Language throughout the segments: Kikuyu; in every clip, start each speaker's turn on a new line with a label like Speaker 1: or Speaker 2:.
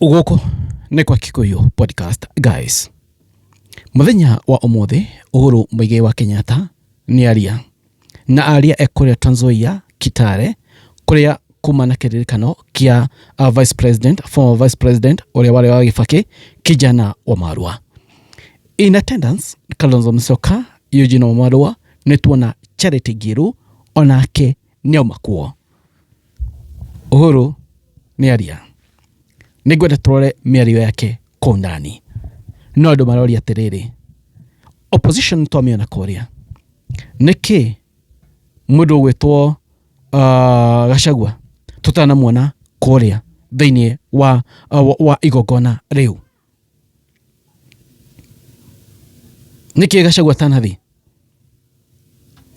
Speaker 1: Gũkũ nĩ kwa Kikuyu Podcast guys. Mũthenya wa ũmũthĩ Uhuru Muigai wa Kenyatta nĩ aria na aria e kũrĩa Trans Nzoia Kitale kũrĩa kuma na kĩririkano kĩa Vice President, former Vice President ũrĩa warĩ wa Gĩbakĩ Kijana wa Marua. In attendance Kalonzo Musyoka, Eugene Wamalwa, nĩ tuona Charity Ngilu onake nĩ auma kuo. Uhuru nĩ aria nĩ ngwenda tũrore mĩario yake kũu ndani no andũ maroria atĩrĩrĩ opposition twamĩona kũrĩa nĩkĩ mũndũ ũgwĩtwo Gachagua tũtanamuona kũrĩa thĩinĩ wa igongona rĩu nĩkĩ Gachagua atanathiĩ?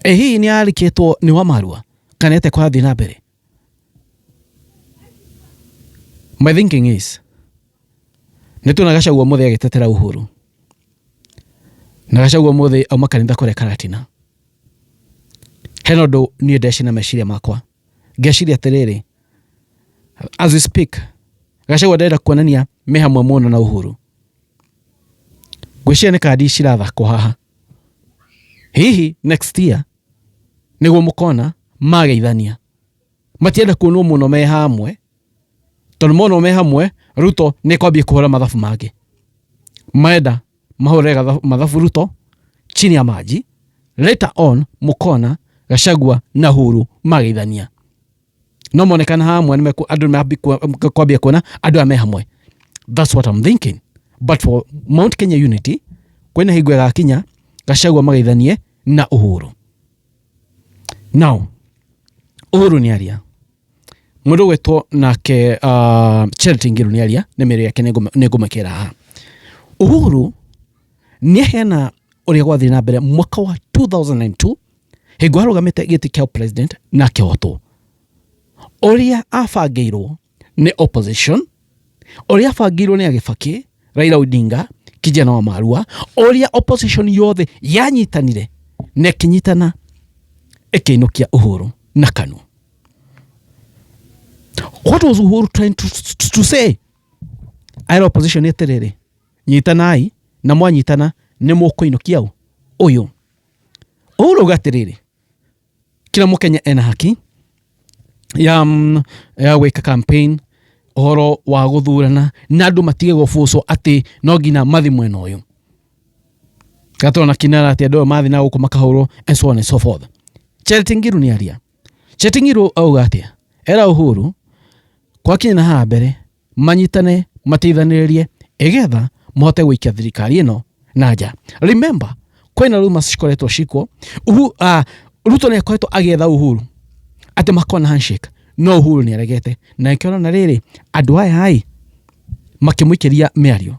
Speaker 1: Ĩ hihi nĩ arĩkĩtwo nĩ Wamarua kana ete kũrathiĩ na mbere? My thinking is nĩ tuona Gachagua ũmũthĩ agĩtetera Uhuru na Gachagua ũmũthĩ auma kanitha kũrĩa Karatina. Hena ũndũ niĩ ndecina meciria makwa ngeciria atĩrĩrĩ, as we speak Gachagua ndĩrenda kuonania me hamwe mũno na Uhuru. Ngwĩciria nĩ kandi cirathakwo haha, hihi next year nĩguo mũkona mageithania. Matienda kuonwo mũno me hamwe tondũ monwo me hamwe Ruto nĩ kwambia kũhũra mathabu mangĩ. Marenda mahũre mathabu Ruto chini ya maji, later on mũkona Gachagua na Uhuru mageithania. No monekana hamwe nĩ andũ nĩ kwambia kuona andũ aya me hamwe. That's what I'm thinking. But for Mount Kenya Unity kwĩna hingo ĩgakinya Gachagua mageithanie na Uhuru. Now Uhuru nĩ aria mũndũ ũgwĩtwo nake Charity Ngilu nĩ aria nĩ mĩario yake nĩ ngũmĩkĩra haha. Uhuru nĩ aheana ũrĩa gwathiĩ na mbere mwaka wa 2002 hingo arũgamĩte gĩtĩ kĩa president na akĩhotwo, ũrĩa abangĩirwo nĩ opposition, ũrĩa abangĩirwo nĩ Agĩbakĩ, Raila Odinga, Kijana wa Marua, ũrĩa opposition yothe yanyitanire na ĩkĩnyitana ĩkĩinũkia Uhuru na KANU. What was Uhuru trying to say? Aira opposition atĩrĩrĩ, nyitanai na mwanyitana nĩ mũkũinũkia ũ ũyũ. Uhuru auga atĩrĩrĩ, kila mũkenya ena haki ya gwĩka campaign ũhoro wa gũthurana na andũ matige gũbucwo atĩ no nginya mathi mwena ũyũ. Gatũrona kinara atĩ andũ aya mathi na gũkũ makahũrwo and so on and so forth. Charity Ngilu nĩ aria. Charity Ngilu auga atĩa? Era Uhuru gwakinya na haha mbere manyitane mateithanĩrĩrie ĩgetha mahote gũikia thirikari ĩno na nja. Remember kwĩna rumors cikoretwo cikuo Ruto nĩ akoretwo agĩetha Uhuru atĩ makona handshake no Uhuru nĩ aregete na nĩkĩo ũrona rĩrĩ andũ aya ĩ makĩmũikĩria mĩario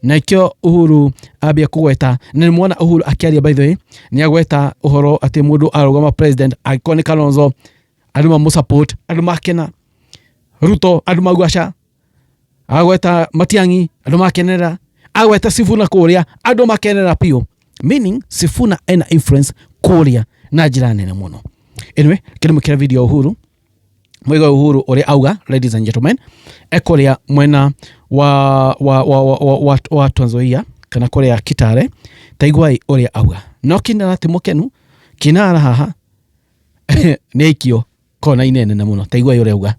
Speaker 1: na nĩkĩo Uhuru ambia kũgweta na nĩ muona Uhuru akĩaria by the way nĩ agweta ũhoro atĩ mũndũ arũgama president angĩkorwo nĩ Kalonzo andũ mamũ support andũ makena, Ruto andũ mauga aca, agweta Matiang'i andũ makenera, agweta Sifuna kũrĩa andũ makenera biũ, meaning Sifuna ena influence kũrĩa na njĩra nene mũno. Anyway, kĩrĩmũkĩra video Uhuru Muigai Uhuru ũrĩa auga, ladies and gentlemen, ekũrĩa mwena wa Trans Nzoia kana kũrĩa Kitale, taiguai ũrĩa auga. No kinara ti mũkenu, kinara haha nĩ aikio kona-inĩ nene mũno, taiguai ũrĩa auga.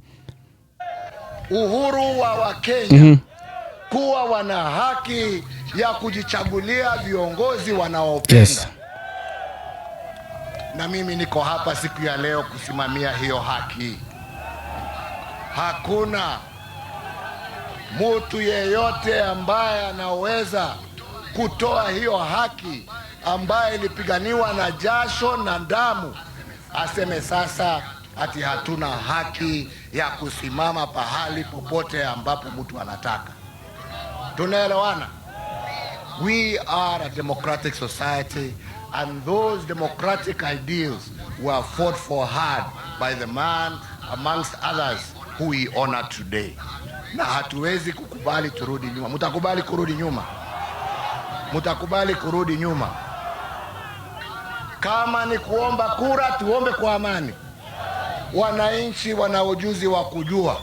Speaker 2: Uhuru wa Wakenya kuwa wana haki ya kujichagulia viongozi wanaopenda. Na mimi niko hapa siku ya leo kusimamia hiyo haki. Hakuna mtu yeyote ambaye anaweza kutoa hiyo haki ambaye ilipiganiwa na jasho na damu aseme sasa ati hatuna haki ya kusimama pahali popote ambapo mtu anataka. Tunaelewana? We are a democratic society and those democratic ideals were fought for hard by the man amongst others who we honor today. Na hatuwezi kukubali turudi nyuma. Mtakubali kurudi nyuma? Mtakubali kurudi nyuma? Kama ni kuomba kura, tuombe kwa amani. Wananchi wana ujuzi wa kujua.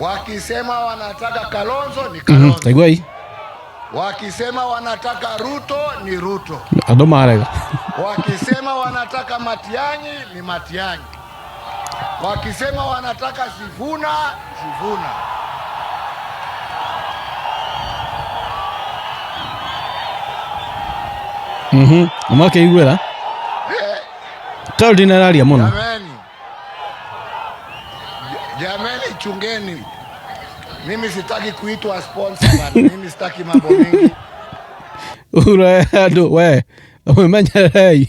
Speaker 2: Wakisema wanataka Kalonzo ni Kalonzo.
Speaker 1: Taiguai.
Speaker 2: Wakisema wanataka Ruto ni Ruto.
Speaker 1: Andũ marega.
Speaker 2: Wakisema wanataka Matiang'i ni Matiang'i. Wakisema wanataka Sifuna, Sifuna.
Speaker 1: Nĩmakeiguĩra Caroline araria mũno.
Speaker 2: Jameni, jameni, chungeni. Mimi sitaki kuitwa sponsor bana. Mimi sitaki mambo mengi.
Speaker 1: Uhuru andũ we wĩmenyererei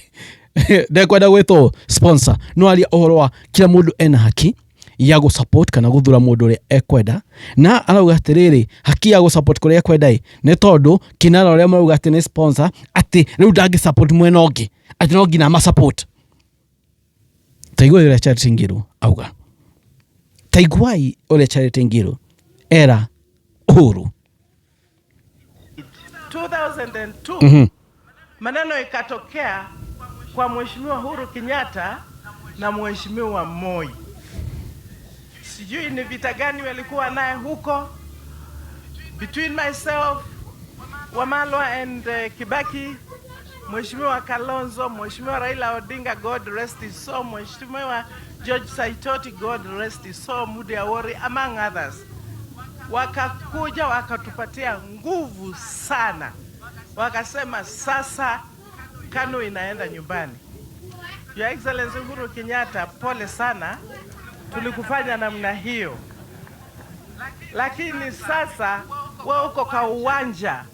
Speaker 1: ndekwenda gwĩtwo sponsor no aria ũhoro wa kila mũndũ ena haki ya gũ support kana gũthura mũndũ ũrĩa ekwenda na arauga atĩrĩrĩ haki ya gũ support kũrĩa ekwenda ĩ nĩ tondũ kinara ũrĩa marauga atĩ nĩ sponsor atĩ rĩu ndangĩ support mwena ũngĩ atĩ no nginya ama support. Taiguai ũrĩa Charity Ngilu auga. Taiguai ũrĩa Charity Ngilu era Uhuru.
Speaker 3: 2002 maneno ikatokea kwa Mheshimiwa Uhuru Kenyatta na Mheshimiwa Moi. Sijui ni vita gani walikuwa naye huko between myself, Wamalwa and Kibaki, Mheshimiwa Kalonzo, Mheshimiwa Raila Odinga, God rest his soul, Mheshimiwa George Saitoti, God rest his soul, Mudi Awori, among others. Wakakuja wakatupatia nguvu sana, wakasema sasa KANU inaenda nyumbani. Your Excellency Uhuru Kenyatta, pole sana, tulikufanya namna hiyo, lakini sasa wewe uko kwa uwanja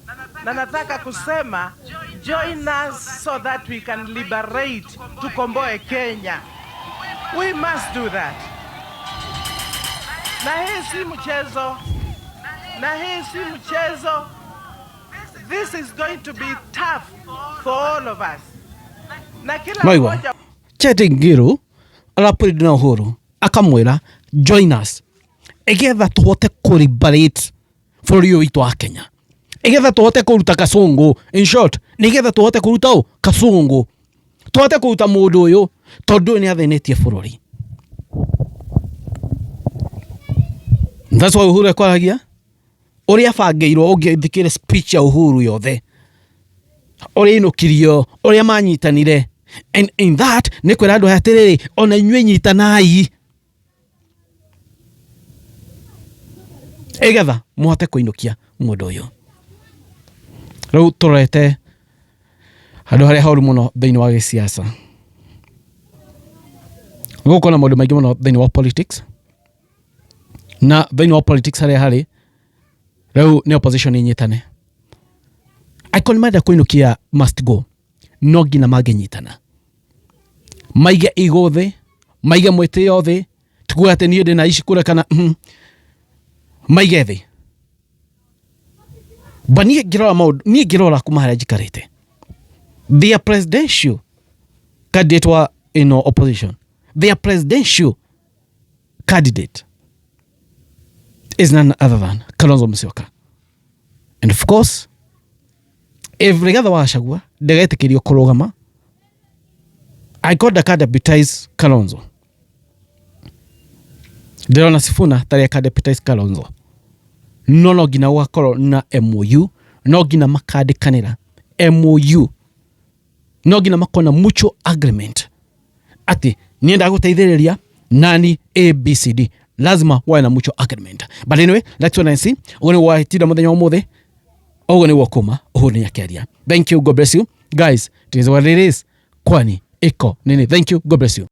Speaker 3: na nataka kusema join us so that we can liberate, tukomboe Kenya. We must do that. Na hii si mchezo, na hii si mchezo. This is going to be tough for all of us. Na kila
Speaker 1: Maigua.
Speaker 3: mmoja
Speaker 1: Charity Ngilu arapũrĩndĩ na Uhuru akamwĩra join us igetha tũhote kũ liberate bũrũri ũyũ witũ wa Kenya, igetha tũhote kũruta kasũngũ, in short nĩgetha tũhote kũruta ũ kasũngũ, tũhote kũruta mũndũ ũyũ tondũ ũyũ nĩ athĩnĩtie bũrũri. That's why Uhuru ekwaragia ũrĩa abangĩirwo. Ũngĩthikĩrĩria speech ya Uhuru yothe, ũrĩa ainũkirio, ũrĩa manyitanire, and in that nĩ kwĩra andũ aya atĩrĩrĩ, ona inyuĩ nyitanai ĩgetha mũhote kũinũkia mũndũ ũyũ. Rĩu tũrorete handũ harĩa horu mũno thĩinĩ wa gĩsiasa, gũkorwo na maũndũ maingĩ mũno thĩinĩ wa politics, na thĩinĩ wa politics harĩa harĩ rĩu nĩ opposition inyitane. Angĩkorwo nĩ marenda kũinũkia must go, no nginya mangĩnyitana, maige igo thĩ, maige mwĩtĩo thĩ, tikuga atĩ niĩ ndĩna ici kũrĩa kana maige thĩ. Ba niĩ ngĩrora maũndũ, niĩ ngĩrora kuma harĩa njikarĩte, their presidential candidate wa ĩno opposition, their presidential candidate is none other than Kalonzo Musyoka. And of course, if Rigathi wa Gachagua ndagetĩkĩrio kũrũgama, angĩkorwo ndaka deputize Kalonzo, ndĩrona Sifuna tarĩ aka deputize Kalonzo, no no nginya gũgakorwo na MOU, no nginya makandĩkanĩra MOU, no nginya makorwo na mutual agreement atĩ niĩ ndagũteithĩrĩria nani ABCD, lazima wawe na mutual agreement. But anyway, that's what I see. Ũguo nĩguo watinda mũthenya wa ũmũthĩ, ũguo nĩguo kuma Uhuru nĩ akĩaria. Thank you, God bless you guys. It is what it is, kwani iko nini. Thank you, God bless you.